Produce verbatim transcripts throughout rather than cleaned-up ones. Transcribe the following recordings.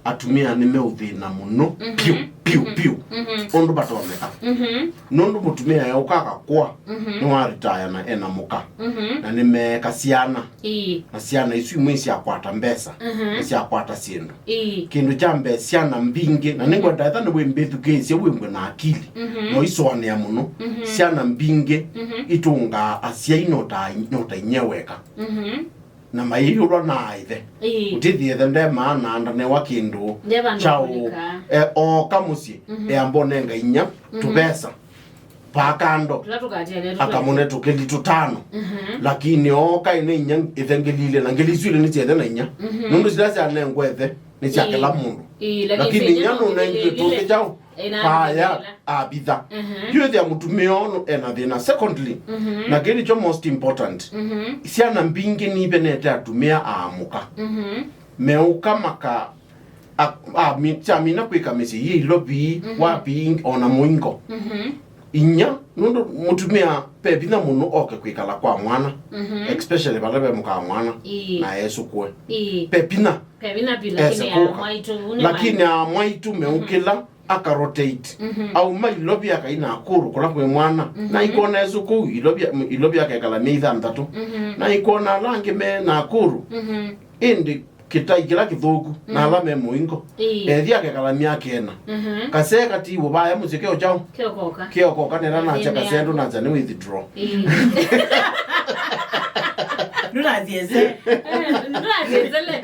Atumĩa nĩmeũthĩna mũno. Mhm. Piũ, piũ, mhm, piũ. Mhm. Ũndũ vatonyeka. Mhm. Nũndũ mũtumĩa eũka akakũa, mhm, nĩwaritaya na ena mũka. Mhm. Na nĩmeeka syana. Ĩĩ. Na syana isu imwe isyakwata mbesa, mhm, na syakwata syĩndũ. Ĩĩ. Kĩndũ kya mbee, syana mbingĩ, na nĩngwenda etha nĩwĩmbĩthukĩĩsye wĩmbwe na akili, mhm, na ũisũanĩa mũno. Mhm. Syana mbingĩ, mhm, itũngaa asyai no ta, no ta inyia weka. Mhm. Na mayĩyũlwa na aĩthe. Ĩĩ. Ũtĩthi ĩthe nde maana ndanewa kĩndũ. Nde vandũ kyaũ, kũlika. E, ooka mũsyĩ, mhm, eamba ũnenga inya, mhm, tũvesa. Paa kando. Tũla tũkatianĩa tũtũ. Akamũne tũkĩli tũtano. Mhm. Lakini ooka ĩne inya ĩthe ngĩli ilĩ, na ngĩli isu ilĩ nĩsya ĩthe na inya. Mhm. Nũndũ sila syanengwa ĩthe nĩ sya, ĩĩ, kĩla mũndũ. Ĩĩ, lakini lakini inya nũnengie tũngĩ kyaũ. Ĩna paya ngĩla. Avitha. Mhm. Yu ĩthĩa mũtumĩa ũnũ ena thĩna. Secondly, mhm, na kĩĩ nĩkyo most important, mhm, syana mbingĩ nivenete atumĩa aamũka. Mhm. Meũka maka, a, a, mi, kyamina kwĩka mĩsyĩ yĩ Ilovi, mhm, wapi, ona mũingo. Mhm. Inya, nũndũ mũtumĩa ve vinya mũno oke kwĩkala kwa mwana, mhm, especially vala ve mũka wa mwana, ĩĩ, na esũkũe. Ĩĩ. Ve vinya. Ve vinya pi, ese lakini kũka. Amwaitũ, lakini amwaitũ meũkĩla, mhm, akarotate. Mhm. Auma Ilovi akai Nakuru kũla kwĩ mwana. Mhm. Na ikwona esũkũu Ilovi, Ilovi akekala myei thanthatũ. Mhm. Na ikwona ala angĩ me Nakuru. Mhm. Ĩndĩ kĩtai kĩla kĩthũku, na, mm, ala me mũingo. Ĩĩ. Ethi akekala myaka ĩna. Mhm. Kasee katiwo vaya mũsyĩ keo kyaũ? Kĩokoka. Kĩokoka nena nacha kasee ndũnacha nĩ withdraw. Ĩĩ. Ndũnathiĩse. Eh, ndũnathiĩsele.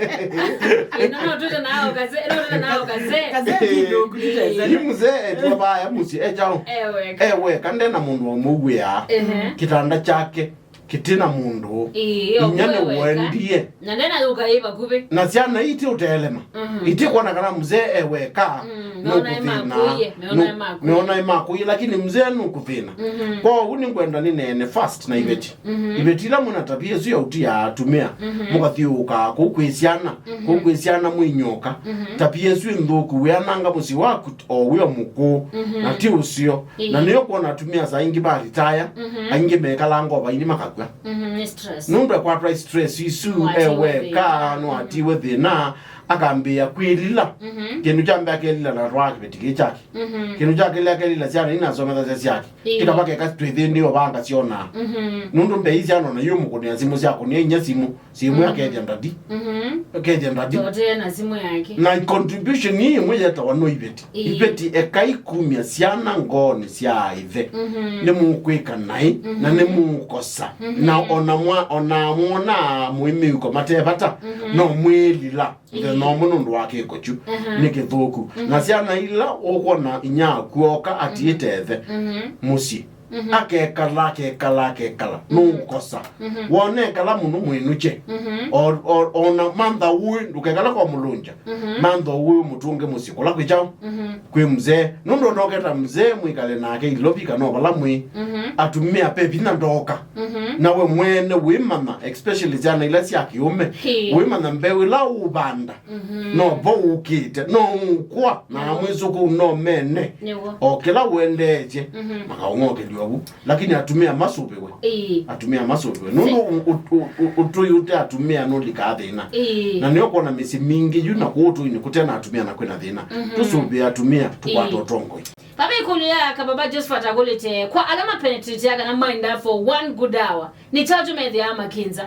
Ĩĩ, no, no, tũte nao kasee, no, tũte nao kasee. Kasee ti ndũku tũtesele. Ĩ mũsee etwa vaya mũsyĩ e kyaũ? Eweka. Eweka, ndena mũndũ wa mũw'ĩaa. Ehe. Kĩtanda kyake kĩtĩ na mũndũ. Ĩĩ, inya nĩ wendie. Na ndena yũka ĩ vakuvĩ. Na syana iti ũteelema. Mhm. Iti kwona kana mzee e weka. Mm, meona ĩ makũie, meona ĩ makũie. Meona ĩ makũie, lakini mzee nũkũthĩna. Mhm. Kwoou nĩngwenda nĩneene first na, mm, Iveti. Mhm. Iveti ila mwĩna tabia ĩsu ya ũtia atumĩa, mhm, mũkathiũũkaa kũu kwĩ syana, mhm, kũu kwĩ syana mwĩnyoka. Mhm. Tabia ĩsu ĩ nthũku, wĩananga mũsyĩ waku o wĩ o mũkũũ, mhm, na ti ũseo. Ĩĩ. Na nĩyo kwona atumĩa saa ingĩ ma retire, mhm, aingĩ mekalanga o vaini makakw'a. Mhm, nĩ stress. Nũndũ ekwatwa stress isu, no atiwe e weka, thĩna, no, mhm, atiwe thĩna, akambĩĩa kwĩlila. Mhm. Kĩndũ kya mbee akelila na atwaa kĩveti kĩ kyake. Mhm. Kĩndũ kya kelĩ akelila syana inasomethasya syake. Ĩĩ. Kĩkava keka twĩthĩndĩ ovanga syonaa. Mhm. Nũndũ mbee syana ona yu mũkũnĩa simũ sya kũnĩa inya simũ. Simũ, mm, akethya ndadi. Mhm. Akethya ndadi. Totee na simũ yake. Na contribution ii ĩmwe yetawa no Iveti. Ĩĩ. Iveti ekai kumya syana ngoonĩ sya ithe. Mhm. Nĩmũkwĩka naĩ, na, mhm, nĩmũkosa. Mhm. Na ona mwa, ona mwona mũĩ mĩuko mate vata, mhm, no mwĩlila. Mũthenya, ĩĩ, ũmwe nũndũ wa kĩko kyu, aha, nĩ kĩthũku. Mhm. Na syana ila ũkwona inya aku oka atiĩte, mhm, ĩthe, mhm, mũsyĩ, mhm, akekala, akekala, akekala, mhm, nũkũkosa. Mhm. Wonekala mũno mwĩnũkye. Mhm. O, o, ona mantha ũĩ, ndũkekala kwa mũlũngya. Mhm. Mantha ũĩ mũtũnge mũsyĩ kũla kwĩ kyaũ? Mhm. Kwĩ mzee. Nũndũ onoketa mzee mwĩkale nake Ilovi kana o vala mwĩ. Mhm. Atumĩa pe vinya ndoka. Mhm. Na we mwene wĩmanya, especially syana ila sya kĩũme, hĩ, wĩmanya mbeũ ĩla ũũvanda. Mhm. No vo ũkĩte, no ũkwa, na, mhm, amwĩsũkũu no mene. Nĩw'o. O kĩla ũendeetye, mhm, makaũng'okelw'a vu. Lakini atumĩa masũvĩwe. Ĩĩ. Atumĩa masũvĩwe. Nũndũ ũ-, ũ-, ũ-, ũ-, ũtũi ũte atumĩa nũlikaa thĩna. Ĩĩ. Na nĩyo kwona mĩsyĩ mingĩ yu na kũũ ũtũinĩ kũte na atumĩa na kwĩna thĩna. Mhm. Tũsũvĩe atumĩa, tũkwate, ĩĩ, ũtongoi. Vava ĩkũlyo ya kababa Josephat akũlĩte, kwa ala mapenetrĩtĩa kana maindaa for one good hour, nĩ kyaũ kĩmethĩaa makĩnza?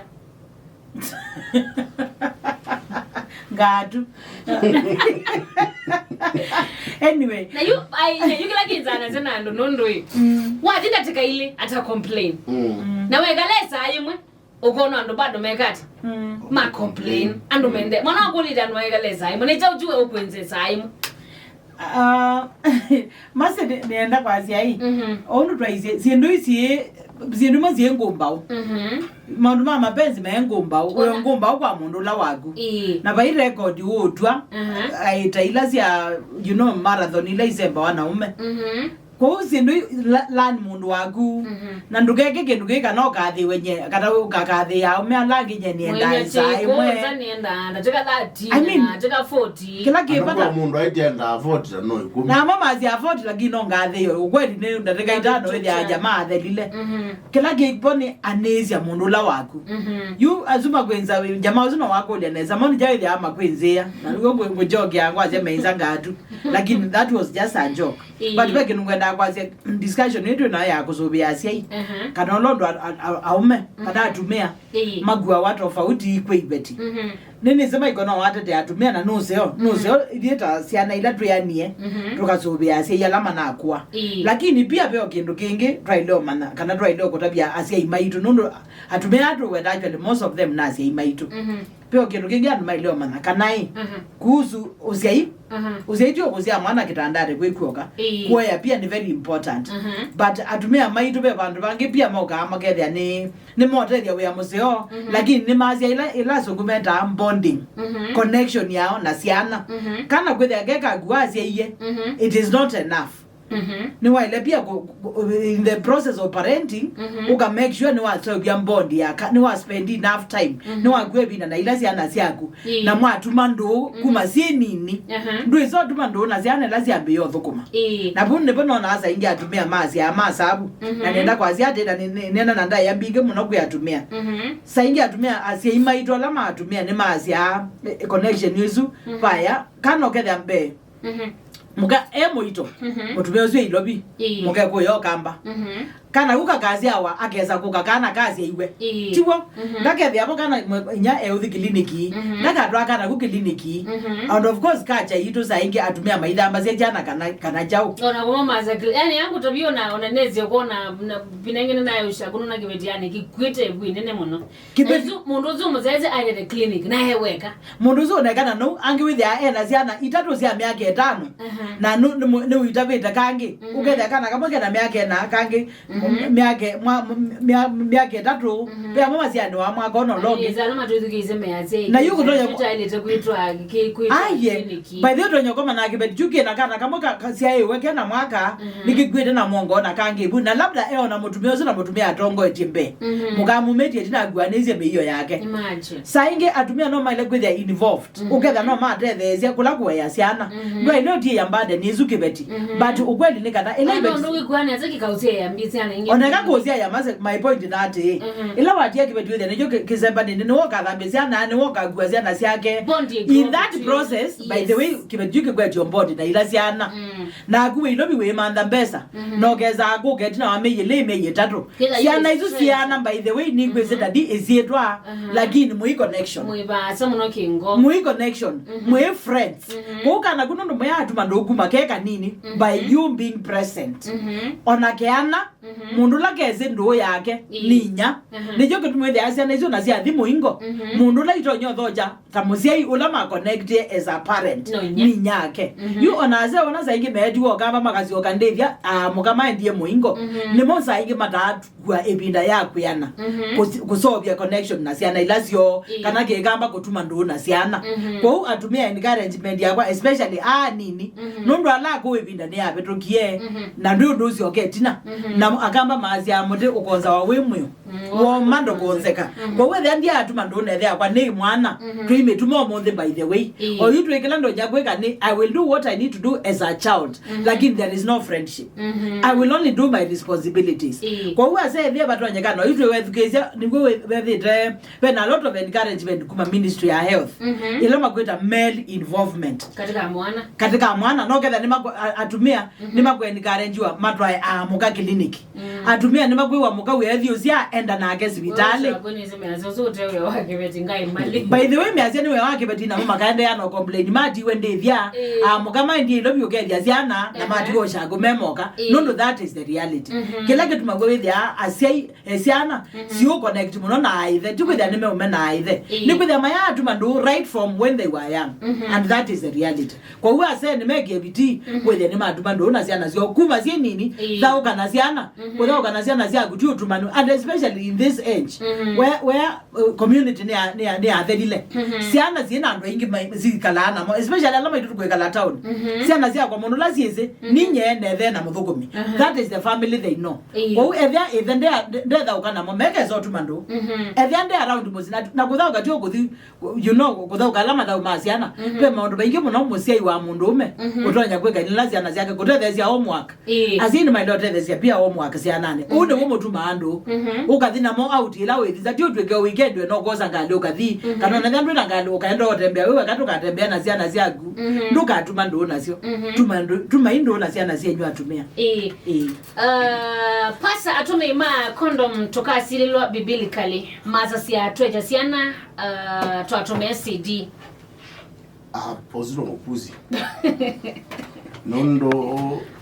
Ngatu. Anyway. Na yu, ai, na yu kĩla kĩnzanasya na andũ nũndũ ĩ. Mm. Wathi ndatĩka ilĩ ata complain. Mm. Mm. Na wekale saa ĩmwe, ũkona andũ bado mekata. Mm. Ma complain. Andũ mende. Mwana wakũlĩte andũ mekale saa ĩmwe. Nĩ kyaũ kyu we ũkwĩnze saa ĩmwe? Ah, masi nĩ-, nĩenda kwasya ĩ. Mhm. Ũndũ twaisye, syĩndũ isi, syĩndũ imwe syĩ ngũmbaũ. Mhm. Maũndũ ma mapenzi me ngũmbaũ. Wĩ ngũmbaũ kwa mũndũ ũla waku. Ĩĩ. Na vai record ũũtw'a, aha, aĩta ila sya, you know, marathon ila isembawa na ũme. Mhm. Kwoou syĩndũ i-, la-, learn mũndũ waku. Mhm. Na ndũkeke kĩndũ kĩĩ kana ũkathĩwe nye, kana ũkakathĩa aũme ala angĩ nye nĩendaa. Mwenye saa ĩmwe. Kwanza nĩendaa ndatĩka thirteen, I mean, ndatĩka forty. Kĩla kĩ vata. Mũndũ aitenda forty na no ikũmi. Na amwe masya forty lakini no ngathĩwe. Ukweli nĩ ndatĩka itano wĩthĩa jamaa athelile. Mhm. Kĩla kĩvo nĩ anĩĩsya mũndũ ũla waku. Mhm. Yu asu makwĩnza wĩ, jamaa ũsu no wakũlya nesa. Moni ja wĩthĩa makwĩnzĩa. Na nĩguo ngũ-, ngũjokea ngwasya meinza ngatu. Lakini that was just a joke. Ĩĩ. But ve kĩndũ ngwendaa kwasya, discussion ĩtũ nayo ya kũsũvĩa asyai. Aha. Kana ũla ũndũ a-, a-, a-, aũme, kana atumĩa, ĩĩ, makuawa tofauti kwĩ iveti. Mhm. Nĩnĩsĩ Maiko no watete atumĩa na nũseo, nũseo ithyĩ ta syana ila twĩanie, mhm, tũkasũvĩa asyai ala manakua. Ĩĩ. Lakini pia veo kĩndũ kĩngĩ twaile ũmanya, kana twaile ũkũtavya asyai maitũ, nũndũ atumĩa aa tũweta actually most of them na asyai maitũ. Mhm. Peo kĩndũ kĩngĩ andũ maile ũmanya kana ĩ, mhm, kuhusu ũsyai, mhm, ũsyai ti ũkũsyaa mwana kĩtandanĩ kwĩ kw'oka. Ĩĩ. Kuoya pia nĩ very important. Mhm. But atumĩa maitũ ve vandũ vangĩ pia mokaa makethĩa nĩ, nĩmotethya wĩa mũseo, mhm, lakini nĩmasya ila, ila asũngũ metaa bonding, mhm, connection yao na syana. Mhm. Kana kwĩthĩa kekakua asyaie, mhm, it is not enough. Mhm. Nĩwaĩle pia ku-, ku-, in the process of parenting, mhm, ũka make sure nĩwaseũvya bond ya ka-, nĩwa spend enough time, mhm, nĩwakua ĩvinda na ila syana syaku, ĩĩ, na mwatuma ndũũ, mhm, kuma syĩ nini. Aha. Ndwĩsa ũtuma ndũũ na syana ila syambĩĩa ũthũkũma. Ĩĩ. Na vu nĩvo nonaa saa ingĩ atumĩa masyaa masavu. Mhm. Na nenda kwasya atĩ, na nĩ-, nĩ-, nĩena na ndaĩa mbingĩ mũno kwĩ atumĩa. Mhm. Saa ingĩ atumĩa, asyai maitũ ala ma atumĩa nĩmasyaa, eh, connection ĩsu, mhm, vaya, kana ũkethĩa mbee. Mhm. Mũka e mũito, mhm, mũtumĩa ũsu e Ilovi, ĩĩ, mũka kũya Ũkamba. Mhm. Kana ku kakasyawa akesa kũka kana kasyaiwe. Ĩĩ. Tiw'o? Mhm. Ngakethĩa vo kana mwe-, inya eũthi kiliniki. Mhm. Ngakatwaa kana ku kiliniki. Mhm. And of course, kacha itũ saa ingĩ atumĩa maithambasya kyana kana, kana kyaũ. Ona kuma masa kli-, yani yangu tabia ona, ona nezi kuona na pinengine nayo shakunu na kibetiani kikwite bwinene mũno. Kĩveti- Ĩsu mũndũ ũsu mũsyaĩĩsya aĩlĩte clinic, na e weka. Mũndũ ũsu ũnekana nũu, angĩ wĩthĩaa ena syana itatũ sya myaka ĩtano, aha, na nũ-, nĩ mũ-, nĩwĩtavĩte kangĩ. Mhm. Ũkethĩa kana kamwe kena myaka ĩna, kangĩ, mhm, myaka, mwa-, mya-, myaka ĩtatũ, mhm, ve amwe masyaanĩwa mwaka ũna ũla ũngĩ. Yes, ala matwĩthukĩĩsye measya, na yu kũtonya kũ- taĩlĩte kwĩtwa kĩ-, kwĩtwa aye, clinic. By the way, tonya kũmanya kĩveti kyu kĩna kana kamwe ka-, kasyaĩwe kena mwaka, mhm, nĩkĩkwĩte na mwongo na kangĩ vu, na labda eona mũtumĩa ũsu na mũtumĩa atongoetye mbee. Mhm. Mũkamumĩtye ĩtina akuanĩisye mĩio yake. Imagine. Saa ingĩ atumĩa no maile kwĩthĩa involved. Mhm. Ũketha no matetheesya kũla kũea syana. Mhm. Ndwaile ũtiĩa burden ĩsu kĩveti. Mhm. But ukweli nĩ kana ĩla iveti- ũndũ wĩkuanĩte kĩkaũsyaĩa mbĩ syana ingĩ. Oneka kũsyaĩa mase, my point na atĩĩ. Mhm. Ĩla watia kĩveti wĩthĩa nĩkyo kĩ-, kĩsembanĩte, nĩwe ũkathambĩa syana, nĩwe ũkakua syana syake. Bond ĩkĩo. In that process, by the way, kĩveti kĩkwetio bond na ila syana. Mm. Naku wĩ Ilovi wĩmantha mbesa, mhm, na ũkesaa kũka ĩtina wa mĩei ĩlĩ, mĩei ĩtatũ. Syana isu syana, by the way, nĩkwĩsĩ tadi ĩsyĩtwa, lakini mũi connection. Mwĩ vaasa mũno kĩngo. Mũi connection, mhm, mũi friends. Mhm. Kũu kana ku nũndũ mũyatuma ndũkuma ke kanini, mhm, by you being present. Mhm. Ona keana, mhm, mũndũ ũla kesĩ ndũũ yake, ĩĩ, nĩ inya. Mhm. Nĩkyo kĩtumi wĩthĩa syana isu na syathi mũingo. Mhm. Mũndũ ũla itonya ũthokya ta mũsyai ũla ma connectie as a parent, no, inya, nĩ inyake. Mhm. Yu ona ase ona saa ingĩ meetiwa Ũkamba makasyoka ndĩthya, ah, mũka maendie mũingo. Mhm. Nĩmo saa ingĩ mataakua ĩvinda ya kwĩana, mhm, kũsi-, kũseũvya connection na syana ila syoo, ĩĩ, kana kĩkamba kũtuma ndũũ na syana. Mhm. Kwoou atumĩa encouragement yakwa, especially aa nini, mhm, nũndũ ala akũũ ĩvinda nĩyavĩtũkie, mhm, na ndwĩ ũndũ ũsyoka ĩtina. Mhm. Na Akamba maasyaa mũtĩ ũkonzawa wĩ mwĩũ. Mm, woma ndũkũnzeka. Mhm. Kwoou ethĩa ndiatuma ndũũ na ĩthe yakwa nĩ mwana, mhm, twĩmĩtuma ũmũnthĩ by the way. Ĩĩ. Oyu twĩkĩla ndonya kwĩka nĩ, I will do what I need to do as a child. Mhm. Lakini there is no friendship. Mhm. I will only do my responsibilities. Ĩĩ. Kwoou ase ethĩa vatonyekana, oyu twĩwethukĩĩsya, nĩw'o wĩ-, wethĩte, vena a lot of encouragement kuma Ministry ya Health. Mhm. Ĩla makwĩta male involvement. Katika mwana. Katika mwana, no ketha nĩ makwa-, a-, atumĩa, mhm, nĩmakũencouragiwa matwae amũka kiliniki. Mm. Atumĩa nĩmakwĩwa mũka wĩathi ũsya enda nake sivitalĩ. By the way, measya nĩ wĩa wa kĩveti namo makaendeea no complain, matiwe ndĩthya, ĩĩ, amũka maendie Ilovi ũkethya syana, na, ehe, matiwe ũshakũ memoka. Ĩĩ. Nũndũ that is the reality. Mhm. Kĩla kĩtumaw'a wĩthĩa asyai, e, syana, mhm, siũ connect mũno na aithe, ti kwĩthĩa nĩmeũme na aithe. Ĩĩ. Nĩ kwĩthĩa mayatuma ndũũ right from when they were young. Mhm. And that is the reality. Kwoou ase nĩmekĩe vitii, mhm, kwĩthĩa nĩmatuma ndũũ na syana syoo kuma syĩ nini. Ĩĩ. Thaũka na syana, mhm, kũthaũka na syana syaku ti ũtumanu, and especially In this age, mhm, where, where, uh, community nĩ ya- nĩ ya- nĩ yathelile. Mhm. Syana syĩ na andũ aingĩ mai- sikalaa namo, especially ala maitũ tũkwĩkala town. Mhm. Syana syakwa mũndũ ũla syĩsĩ, mhm, ninyie nethe na mũthũkũmi. Mhm. That is the family they know. Ĩĩ. Kwoou ethĩa ĩthe ndea- nde- ndethaũka namo, mekesa ũtuma ndũũ. Mhm. Ethĩa nde around mũsyĩ, na- na kũthaũka ti ũkũthi, you know, kũthaũka ala mathaũ ma syana. Mhm. Ve maũndũ maingĩ mũno mũsyai wa mũndũ ũme, mhm, ũtonya kwĩka nĩla syana syake kũtetheesya homework. Ĩĩ. Asyai nĩmaĩle ũtetheesya pia homework syananĩ. Ũu nĩw'o mũtumaa andũ. Mhm. Ũkathi namo out ĩla wĩthisa, ti ũtw'ĩke o weekend we no kwosa ngalĩ ũkathi. Mhm. Kana ona ethĩa ndwĩ na ngalĩ ũkaenda ũtembea wĩ weka, ndũkatembea na syana syaku. Mhm. Ndũkatuma ndũũ nasyo. Mhm. Tuma ndũ- tuma i ndũũ na syana syenyu atumĩa. Ĩĩ. Ĩĩ. Uh, pasa, atũmĩi ma condom tũkasilĩlwa biblically. Masasya twekya syana, uh, twatũmĩa C D. Ah, ũsu no ũpuzi. Nũndũ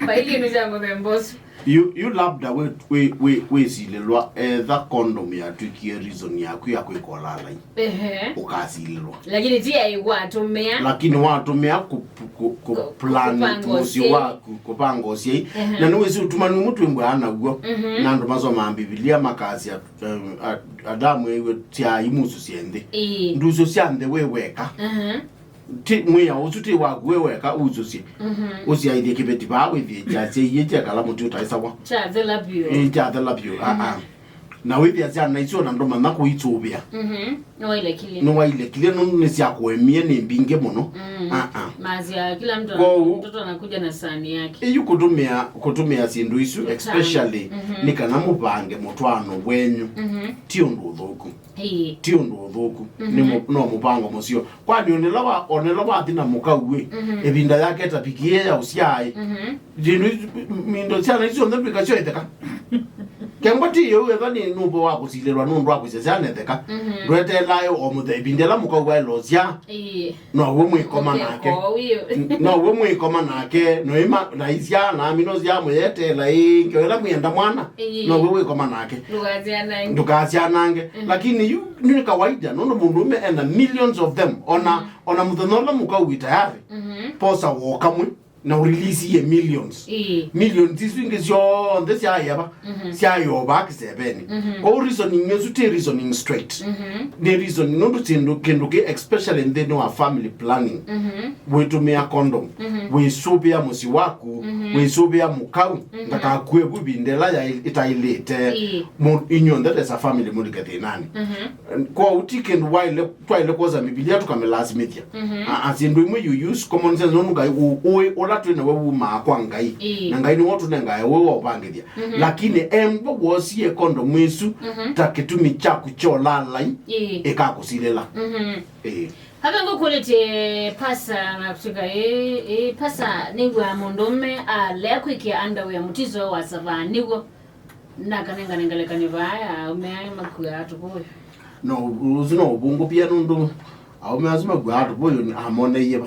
mbailini sya mũthemba ũsu. Yu, yu labda wĩ, wĩ, wĩ, wĩsilĩlwa etha condom yatw'ĩkie reason yaku ya kwĩka ũlaalai. Ehe. Ũkasilĩlwa. Lakini ti yaĩ watũmĩa. Lakini watũmĩa ku, ku, ku, ku plan kũpanga mũsyĩ ũsyai waku, kũpanga ũsyai. Ehe. Na nĩwĩsĩ ũtumanu ũmwe twĩmbwaa naw'o. Mhm. Na andũ masomaa Mbivilia makasya, um, a- Adamu eĩwe sya imusu sya nthĩ. Ĩĩ. Ndusu sya nthĩ wĩ weka. Mhm. Ti mwĩao ũsu ti waku wĩ weka usũsye. Mhm. Ũsyaithye kĩveti vaa wĩthĩe kyasya iĩ kyekala mũtĩ ũtaĩsawa. Kyathela vyũ. Ĩĩ, kyathela vyũ. Aa. Mhm. Na wĩthĩa syana isu ona ndũmanya kũisũvĩa. Mhm. Nĩwailekile. Nĩwailekile nũndũ nĩsyakũemie nĩ mbingĩ mũno. Mm. Aa. Masya kila mtu ana- Kwoou mtoto anakuja na sahani yake. Ĩyu kũtũmĩa, kũtũmĩa syĩndũ isu, especially, mhm, nĩ kana mũvange mũtwaano wenyu. Mhm. Ti ũndũ ũthũku. Ĩĩ. Ti ũndũ ũthũku. Mhm. Nĩ mũ- no mũvango mũseo. Kwani onela wa- onela wathi na mũkau ĩ, mhm, ĩvinda yake ĩtavikie ya ũsyaĩ. Mhm. Syĩndũ isu- indo syana isu syonthe ndwĩka syo ĩtheka. Kengwa ti yĩu etha nĩ nũmbo wa kũsilĩlwa nũndũ wa kwĩsya syana ĩtheka. Mhm. Ndweteelae o mũthenya ĩvinda ĩla mũkau waĩlosya. Ĩĩ. Now'o mwĩkoma nake. Ũkekoo wĩo. Now'o mwĩkoma nake, noima na isya na amino sya mũyetela ĩngĩ, ĩla mwĩenda mwana, ĩĩ, now'o wĩkoma nake. Ndũkasyanange. Ndũkasyanange. Mm. Lakini yu nĩ kawaida, nũndũ mũndũũme ena millions of them. Ona, mm, ona mũthenya ũla mũkau wĩ tayari, mhm, posa woka mwe. Na ũrelease ye millions. Ĩĩ. Millions isu ingĩ syonthe syaĩava, mhm, syaĩova kĩsevenĩ. Mhm. Kwoou reasoning ĩsu ti reasoning straight. Mhm. Nĩ reasoning nũndũ syĩndũ, kĩndũ kĩ especially nthĩnĩ wa family planning. Mhm. Wĩtũmĩa condom, mhm, wĩsũvĩa mũsyĩ waku, mhm, wĩsũvĩa mũkau, mhm, ndakakue vu ĩvinda ĩla yaĩ- ĩtaĩlĩte. Ĩĩ. Mu- inyuonthe as a family mũlike thĩnanĩ. Mhm. Kwoou ti kĩndũ waĩle- twaĩle kwosa Mbivilia tũkamĩlasimĩthya. Mhm. A- a- syĩndũ imwe you use common sense, nũndũ Ngai ũ- ũĩ ũla twĩ naw'o wumaa kwa Ngai. Ĩĩ. Na Ngai nĩwe ũtũnengae ũĩ wa ũvangĩthya. Mhm. Lakini embwa wosie condom ĩsu, mhm, ta kĩtumi kyaku kya ũlaalai, ĩĩ, ĩkakũsilĩla. Mhm. Ĩĩ. Vave ngũkũlĩtye pasa na kũtwĩka, ĩĩ, ĩĩ, pasa, nĩw'aa mũndũũme alea kwĩkĩa underwear mũtiso wa savaa nĩw'o. Nakanengane ngelekany'o vaa ya aũme aĩ makuaa tũvũĩ. No, ũsu no ũvũngũ pia nũndũ aũme asu makuaa tũvũĩ amoneie va?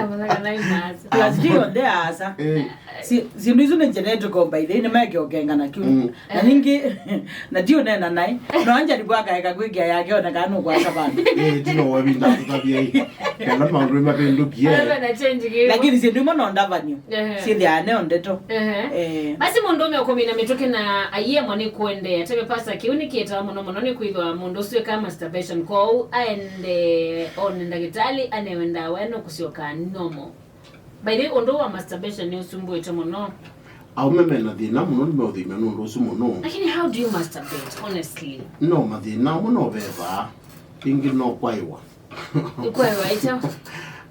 Amanya kana imaasa. Plus ti onthe aasa. Eh. Si- syĩndũ isu nĩ genetical by the way, nĩmekĩokengana kyu. Mm. Na ningĩ, na ti ũneena naĩ. No anjaribu akaeka kwĩkĩa yake one kana nũkwasa vandũ. Eh, ti no wavinda tũtavia ĩ. Kana maũndũ mavĩndũkie. Ave na change kĩu. Lakini syĩndũ imwe no ndavanyo. Ehe. Syĩthĩaa neo ndeto. Ehe. Eh. Basi mũndũũme ũkũmina mĩtũkĩ na aiemwa nĩ kũendeea. Tebe pasta, kĩu nĩ kĩetawa mũno mũno nĩ kwĩthwa mũndũ ũsu ekaa masturbation. Kwoou aende one ndagĩtalĩ anewe ndawa ĩno kũsyoka normal. By the way, ũndũ wa masturbation nĩ ũsumbũĩte mũno. Aũme mena thĩna mũno nĩmeũthĩnw'a nĩ ũndũ ũsu mũno. Lakini how do you masturbate, honestly? No mathĩna amwe no vevaa, ĩngĩ no kwaĩwa. Kwaĩwa ĩkyaũ?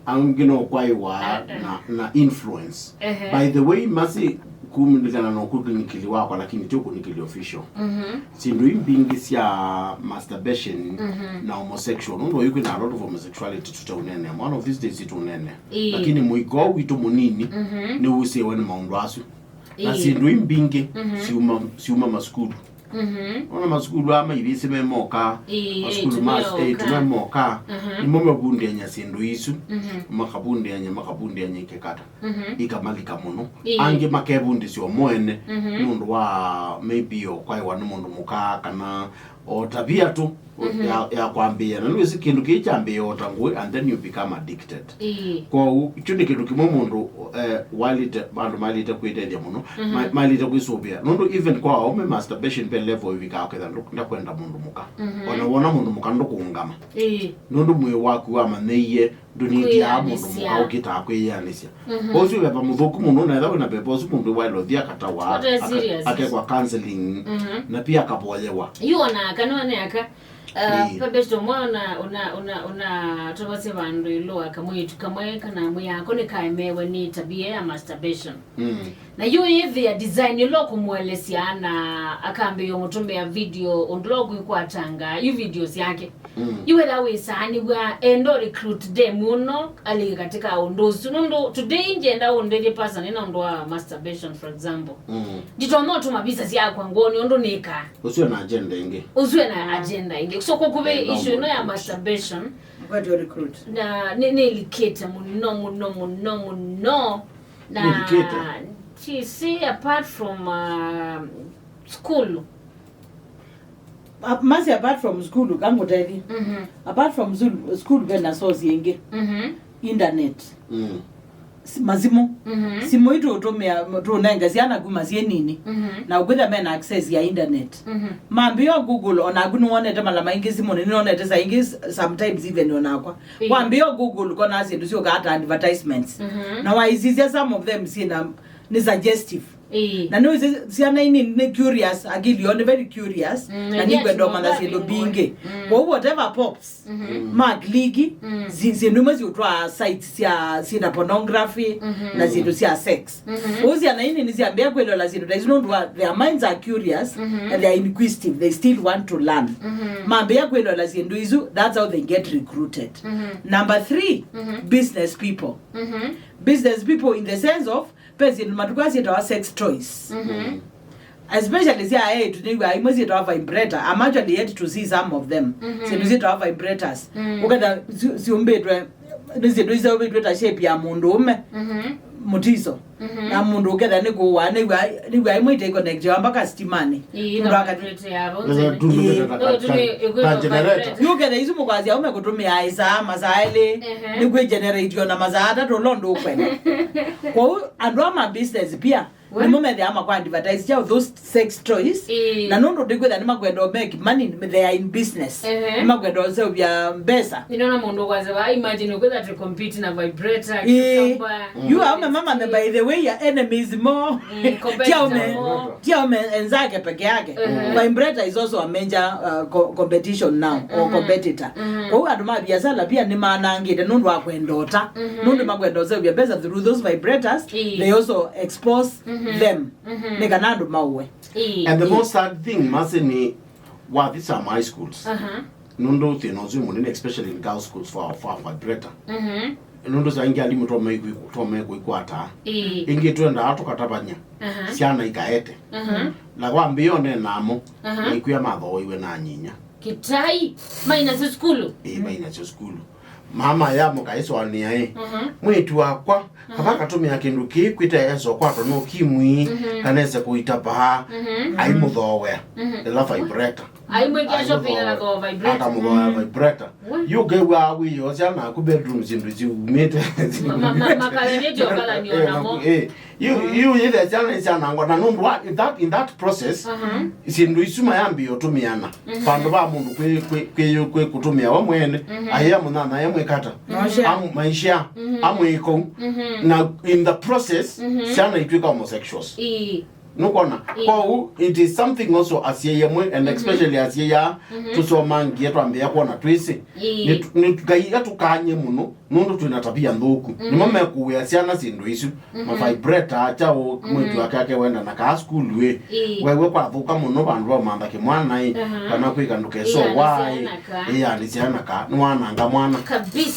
Angĩ no kwaĩwa, ah, ah, na, na influence. Ehe. By the way, masi kumĩlikana na ũkũnikili wakwa, lakini ti ũkũnikili official. Mhm. Syĩndũ ii mbingĩ sya masturbation, mhm, na homosexual, nũndũ oyu kwĩna a lot of homosexuality tũteũneenea. One of these days itũneenea. Ĩĩ. Lakini mũika ũũ witũ mũnini, mhm, nĩwusĩwe nĩ maũndũ asu. Na, ĩĩ, syĩndũ ii mbingĩ, mhm, syuma, syuma masukulu. Mhm. Ona masukulu aa maivĩsĩ me moka, ĩĩ, masukulu ĩĩ, ma, ĩĩ, ĩĩ, tũme moka. Mhm. Nĩmo mavundĩany'a syĩndũ isu, mhm, makavundĩany'a, makavundĩany'a ikekata. Mhm. Ikamalika mũno. Ĩĩ. Angĩ makevundĩsya o mo ene, mhm, nũndũ wa maybe o kwaĩwa nĩ mũndũ mũka, kana O tabia tu, mhm, ya, ya kwambĩĩa. Na nĩwĩsĩ kĩndũ kĩĩ kyambĩĩa o ta ngũĩ, and then you become addicted. Ĩĩ. Kwoou, kyu nĩ kĩndũ kĩmwe mũndũ, eh, walĩte, andũ malĩte kwĩtethya mũno, mhm, ma-, malĩte kwĩsũvĩa. Nũndũ even kwa aũme, masturbation ve level ĩvikaa ũkethĩa ndũ-, ndakwenda mũndũ mũka. Mhm. Ona wona mũndũ mũka ndũkũũngama. Ĩĩ. Nũndũ mwĩĩ waku wamanyĩie ndũnĩtĩaa mũndũ mũka ũkĩtaa kwĩyĩanĩsya. Mhm. Ũsu veva mũthũku mũno, na ethĩwa wĩna veva ũsu mũndũ waĩle ũthi akatawa, aka-, akekwa counseling, mhm, na pia akavoyewa. Yu ona aka nĩwone aka, uh, ĩĩ, pembesho mwa ona, ona, ona, ona tũvasye vandũ ĩlũ wa kamwĩĩtu kamwe kana mwĩako nĩkaemewe nĩ tabia ya masturbation. Mm. Na yu ĩthĩa design ĩla ũkũmũelesya na akambĩĩa ũmũtũmĩa video ũndũ ũla ũkwĩkwatanga yu video syake. Mm. Yu wetha wĩsaanĩw'a endo recruit dem ũno alĩke katika ũndũ ũsu. Nũndũ today ngyenda ũndethye pastor nĩ na ũndũ wa masturbation, for example. Mm. Nditonya ũtũma visa syakwa ngũnĩ ũndũ nĩkaa. Ũsu ena agenda ĩngĩ. Ũsu ena agenda ĩngĩ. So kũkũvĩ issue ĩno ya masturbation. What do you recruit? Na nĩ, nĩlikĩte mũno, mũno, mũno, mũno. Na nĩlikĩte. She see apart from, uh, school. A-, masi apart from school, kangũtethye. Mhm. Apart from school, school vena source ĩngĩ. Mhm. Internet. Mm. S-, masimũ. Mhm. Simũ itũ ũtũmĩa, tũnenge syana kuma syĩ nini. Mhm. Na ũkwĩtha mena access ya internet. Mhm. Mambĩĩa Google, onaku nĩwonete mala maingĩ simũnĩ, nĩnonete saa ingĩ s-, sometimes even onakwa. Ĩĩ. Wambĩĩa Google, kona syĩndũ syũkaa ta advertisements. Mhm. Na waisisya some of them syĩna, nĩ suggestive. Ĩĩ. Na nĩwĩsĩ syana inini nĩ curious, akili yoo nĩ very curious, mm, na nĩkwenda ũmanya syĩndũ mbingĩ. Mm. Kwoou whatever pops, mhm, ma click, mm, si-, syĩndũ imwe siũtwaa sites sya, syĩna pornography, mhm, na syĩndũ sya sex. Mhm. Kwoou syana inini syambĩĩa kwĩlola syĩndũ ta isu nũndũ wa their minds are curious, mhm, and they are inquisitive, they still want to learn. Mhm. Mambĩĩa kwĩlola syĩndũ isu, that's how they get recruited. Mhm. Number three, mhm, business people. Mhm. Business people in the sense of Ve syĩndũ matukũ aa syĩtawa sex toys. Mhm. Especially sya aĩtu, nĩw'aa imwe syĩtawa vibrator. I'm actually yet to see some of them. Mhm. Syĩndũ syĩtawa vibrators. Mm. Ũketha syũ-, syũmbĩtwe, nĩ syĩndũ iseũvĩtw'e ta shape ya mũndũũme, mhm, mũtiso. Mhm. Na mũndũ ũketha nĩ kũũa, nĩw'aa, nĩw'aa imwe itaikonektiwa mpaka sitimanĩ. Ii, mũndũ aka- vibrator yavo. Ĩĩ. Tũndũ ta, ta, ta generator. Yu ũketha isu mũkwasya aume kũtũmĩa ĩsaa, masaa elĩ, ehe, nĩ kwĩ generate ona masaa atatũ ũla ũndũ ũkwenda. Kwoou andũ a ma business pia, we, nĩmo methĩawa makwa advertise kyaũ those sex toys. Ĩĩ. Na nũndũ ndikwĩtha nĩmakwenda make money, they are in business. Ehe. Nĩmakwenda ũseũvya mbesa. Nĩnona mũndũ ũkwasya vaa, imagine ũkwĩtha to compete na vibrator, ĩĩ, cucumber. Yu aume mama me, by the way, are enemies more. Mm, competitor more. Ti aume, ti aume enzake peke yake. Mhm. Vibrator is also a major, uh, co-, competition now, or, mhm, competitor. Mhm. Kwoou andũ ma biasala pia nĩmanangĩte nũndũ wa kwenda ũta. Mhm. Nũndũ makwenda ũseũvya mbesa through those vibrators, ĩĩ, they also expose, mhm, them. Mhm. Nĩ kana andũ maũe. Ĩĩ. And the most sad thing, masi, nĩ wathi some high schools. Aha. Nũndũ thĩna ũsu mũnene, especially in girls schools, for, for vibrator. Mhm. Nũndũ saa ingĩ alimũ tome kũikwata. Ĩĩ. Ingĩ twendaa tũkatavany'a. Aha. Syana ikaete. Aha. Na kwambĩĩa one namo, aha, na ikwĩa mathooiwe na nyinya. Kĩtai, mai nasyo sukulu? Ĩĩ, mai nasyo sukulu. Mama yamũka ĩsũanĩa ĩ, mhm, mwĩĩtu wakwa, kava, mhm, katũmĩa kĩndũ kĩĩ kwĩte eso kwatwa no kimwi, mhm, kana ese kũitavaa, mhm, aimũthoowea, mhm, ĩla vibrator. Aimwĩkĩa shopping, aimũthoowea, akathooa vibrator. Akamũthoowea, mm, vibrator. We. Yu ũkew'aa wĩyosya naku bedroom syĩndũ syumĩte. Ma-, ma-, ma-, makathĩtyo ũkalanio namo. Eh, yu, mm, yu yĩthĩa syana isyanangwa na nũndũ wa in that, in that process, mhm, syĩndũ isu mayambĩĩa ũtũmĩana. Mhm. Vandũ va mũndũ kwĩ, kwĩ, kwĩ, kwĩ kũtũmĩa we mwene, mhm, aĩa mũnyanyae mwĩkata. Mhm. Am-, maisha, mhm, amwĩko. Mhm. Na in the process, mhm, syana itwĩka homosexuals. Ii. Nũkwona? Ii. Kwoou, it is something also asyai amwe, and, mhm, especially asyai aa, mhm, tũsomangie twambĩĩa kwona twĩsĩ. Ii. Nĩ, nĩ, Ngai atũkany'e mũno, nũndũ twĩna tabia nthũku. Mhm. Nĩmo mekũĩa syana syĩndũ isu. Mhm. Mavibrator, kyaũ, mhm, mwĩĩtu wake akewenda na kaa sukulu ĩ. Ii. Wewe kwathũka mũno vandũ va ũmantha kĩmwana ĩ, aha, kana kwĩka ndũkeso waĩ, ĩanĩsya na kaa, nĩwananga mwana. Kabisa.